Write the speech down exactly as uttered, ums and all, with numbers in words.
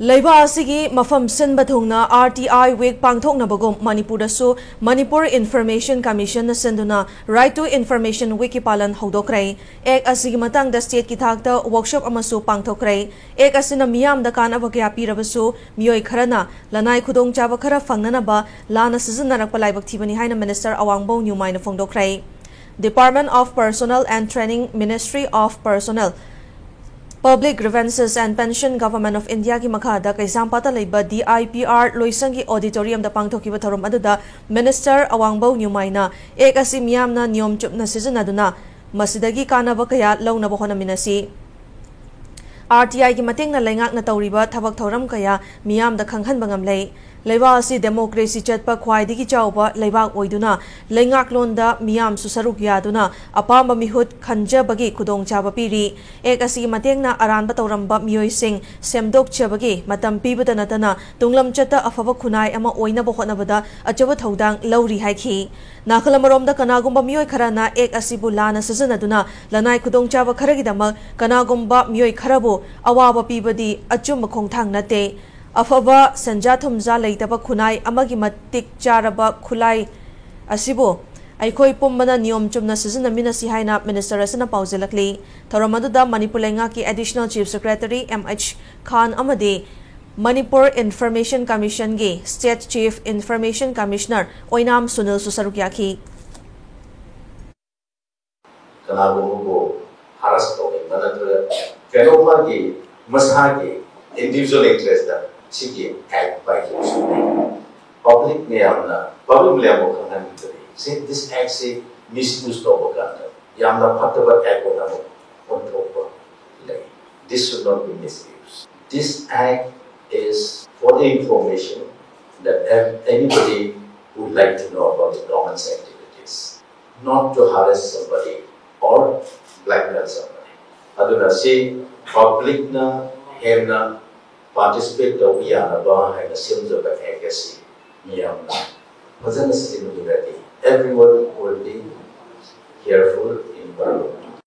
ꯂꯩꯕꯥꯛ ꯑꯁꯤꯒꯤ ꯃꯐꯝ ꯁꯤꯟꯕ ꯊꯨꯡꯅ R T I Week ꯄꯥꯡꯊꯣꯛꯅꯕꯒꯨꯝ ꯃꯅꯤꯄꯨꯔꯗꯁꯨ Manipur Information Commissionꯅ ꯁꯤꯟꯗꯨꯅ Right to Information Weekꯀꯤ ꯄꯥꯂꯟ ꯍꯧꯗꯣꯛꯈ꯭ꯔꯦ꯫ Act ꯑꯁꯤꯒꯤ ꯃꯇꯥꯡꯗ stateꯀꯤ ꯊꯥꯛꯇ workshop ꯑꯃꯁꯨ ꯄꯥꯡꯊꯣꯛꯈ꯭ꯔꯦ꯫ Act ꯑꯁꯤꯅ ꯃꯤꯌꯥꯝꯗ ꯀꯥꯟꯅꯕ ꯀꯌꯥ ꯄꯤꯔꯕꯁꯨ ꯃꯤꯑꯣꯏ ꯈꯔꯅ ꯂꯅꯥꯏ ꯈꯨꯗꯣꯡꯆꯥꯕ ꯈꯔ ꯐꯪꯅꯅꯕ ꯂꯥꯟꯅ ꯁꯤꯖꯤꯟꯅꯔꯛꯄ ꯂꯥꯏꯕꯛ ꯊꯤꯕꯅꯤ ꯍꯥꯏꯅ Minister ꯑꯋꯥꯡꯕꯧ ꯅ꯭ꯌꯨꯃꯥꯏꯅ ꯐꯣꯡꯗꯣꯛꯈ꯭ꯔꯦ꯫ Department of Personnel and Training, Ministry of Personnel, Public Grievances and Pension, Government of Indiaꯒꯤ ꯃꯈꯥꯗ ꯀꯩꯁꯥꯝꯄꯥꯠꯇ ꯂꯩꯕ D I P R ꯂꯣꯏꯁꯪꯒꯤ auditoriumꯗ ꯄꯥꯡꯊꯣꯛꯈꯤꯕ ꯊꯧꯔꯝ ꯑꯗꯨꯗ Minister ꯑꯋꯥꯡꯕꯧ ꯅ꯭ꯌꯨꯃꯥꯏꯅ Act ꯑꯁꯤ ꯃꯤꯌꯥꯝꯅ ꯅꯤꯌꯣꯝ ꯆꯨꯝꯅ ꯁꯤꯖꯤꯟꯅꯗꯨꯅ ꯃꯁꯤꯗꯒꯤ ꯀꯥꯟꯅꯕ ꯀꯌꯥ ꯂꯧꯅꯕ ꯍꯣꯠꯅꯃꯤꯟꯅꯁꯤ꯫ R T Iꯒꯤ ꯃꯇꯦꯡꯅ ꯂꯩꯉꯥꯛꯅ ꯇꯧꯔꯤꯕ ꯊꯕꯛ ꯊꯧꯔꯝ ꯀꯌꯥ ꯃꯤꯌꯥꯝꯗ ꯈꯪꯍꯟꯕ ꯉꯝꯂꯦ꯫ ꯂꯩꯕꯥꯛ ꯑꯁꯤ democracy ꯆꯠꯄ ꯈ꯭ꯋꯥꯏꯗꯒꯤ ꯆꯥꯎꯕ ꯂꯩꯕꯥꯛ ꯑꯣꯏꯗꯨꯅ ꯂꯩꯉꯥꯛꯂꯣꯟꯗ ꯃꯤꯌꯥꯝꯁꯨ ꯁꯔꯨꯛ ꯌꯥꯗꯨꯅ ꯑꯄꯥꯝꯕ ꯃꯤꯍꯨꯠ ꯈꯟꯖꯕꯒꯤ ꯈꯨꯗꯣꯡꯆꯥꯕ ꯄꯤꯔꯤ꯫ Act ꯑꯁꯤꯒꯤ ꯃꯇꯦꯡꯅ ꯑꯔꯥꯟꯕ ꯇꯧꯔꯝꯕ ꯃꯤꯑꯣꯏꯁꯤꯡ ꯁꯦꯝꯗꯣꯛꯆꯕꯒꯤ ꯃꯇꯝ ꯄꯤꯕꯇ ꯅꯠꯇꯅ ꯇꯨꯡꯂꯝꯆꯠꯇ ꯑꯐꯕ ꯈꯨꯟꯅꯥꯏ ꯑꯃ ꯑꯣꯏꯅꯕ ꯍꯣꯠꯅꯕꯗ ꯑꯆꯧꯕ ꯊꯧꯗꯥꯡ ꯂꯧꯔꯤ ꯍꯥꯏꯈꯤ꯫ ꯅꯥꯀꯜ ꯑꯃꯔꯣꯝꯗ ꯀꯅꯥꯒꯨꯝꯕ ꯃꯤꯑꯣꯏ ꯈꯔꯅ Act ꯑꯁꯤꯕꯨ ꯂꯥꯟꯅ ꯁꯤꯖꯤꯟꯅꯗꯨꯅ ꯂꯅꯥꯏ ꯈꯨꯗꯣꯡꯆꯥꯕ ꯈꯔꯒꯤꯗꯃꯛ ꯀꯅꯥꯒꯨꯝꯕ ꯃꯤꯑꯣꯏ ꯈꯔꯕꯨ ꯑꯋꯥꯕ ꯄꯤꯕꯗꯤ ꯑꯆꯨꯝꯕ ꯈꯣꯡꯊꯥꯡ ꯅꯠꯇꯦ꯫ ꯑꯐꯕ ꯁꯦꯟꯖꯥ ꯊꯨꯝꯖꯥ ꯂꯩꯇꯕ ꯈꯨꯟꯅꯥꯏ ꯑꯃꯒꯤ ꯃꯇꯤꯛ ꯆꯥꯔꯕ ꯈꯨꯠꯂꯥꯏ ꯑꯁꯤꯕꯨ ꯑꯩꯈꯣꯏ ꯄꯨꯝꯕꯅ ꯅꯤꯌꯣꯝ ꯆꯨꯝꯅ ꯁꯤꯖꯤꯟꯅꯃꯤꯟꯅꯁꯤ ꯍꯥꯏꯅ Minister ꯑꯁꯤꯅ ꯄꯥꯎꯖꯦꯜꯂꯛꯂꯤ꯫ ꯊꯧꯔꯝ ꯑꯗꯨꯗ ꯃꯅꯤꯄꯨꯔ ꯂꯩꯉꯥꯛꯀꯤ Additional Chief Secretary M H Khan ꯑꯃꯗꯤ Manipur Information Commissionꯒꯤ State Chief Information Commissioner ꯑꯣꯏꯅꯥꯝ ꯁꯨꯅꯤꯜꯁꯨ ꯁꯔꯨꯛ ꯌꯥꯈꯤ꯫ ꯀꯅꯥꯒꯨꯝꯕꯕꯨ harass ꯇꯧꯅꯤꯡꯕ ꯅꯠꯇ꯭ꯔꯒ ꯀꯩꯅꯣꯝꯃꯒꯤ ꯃꯁꯥꯒꯤ individual interestꯇ ꯁꯤꯒꯤ act ꯄꯥꯏꯈꯤꯕꯁꯨ ꯂꯩ꯫ Public ꯃꯌꯥꯝꯅ, public ꯃꯌꯥꯝꯕꯨ ꯈꯪꯍꯟꯕꯤꯕꯗꯤ ꯁꯤ, this actꯁꯤ misuse ꯇꯧꯕ ꯀꯥꯟꯗ ꯌꯥꯝꯅ ꯐꯠꯇꯕ act ꯑꯣꯏꯅ ꯑꯃꯨꯛ ꯑꯣꯟꯊꯣꯛꯄ ꯂꯩ꯫ This should not be misused. This act is for the information that ev- anybody who would like to know about the government's activities, not to harass somebody or blackmail somebody. ꯑꯗꯨꯅ ꯁꯤ publicꯅ ꯍꯦꯟꯅ participate ꯇꯧꯕ ꯌꯥꯅꯕ ꯍꯥꯏꯅ ꯁꯦꯝꯖꯕ act ꯑꯁꯤ ꯃꯤꯌꯥꯝꯅ ꯐꯖꯅ ꯁꯤꯖꯤꯟꯅꯕꯤꯔꯗꯤ, everyone will be careful in parliament.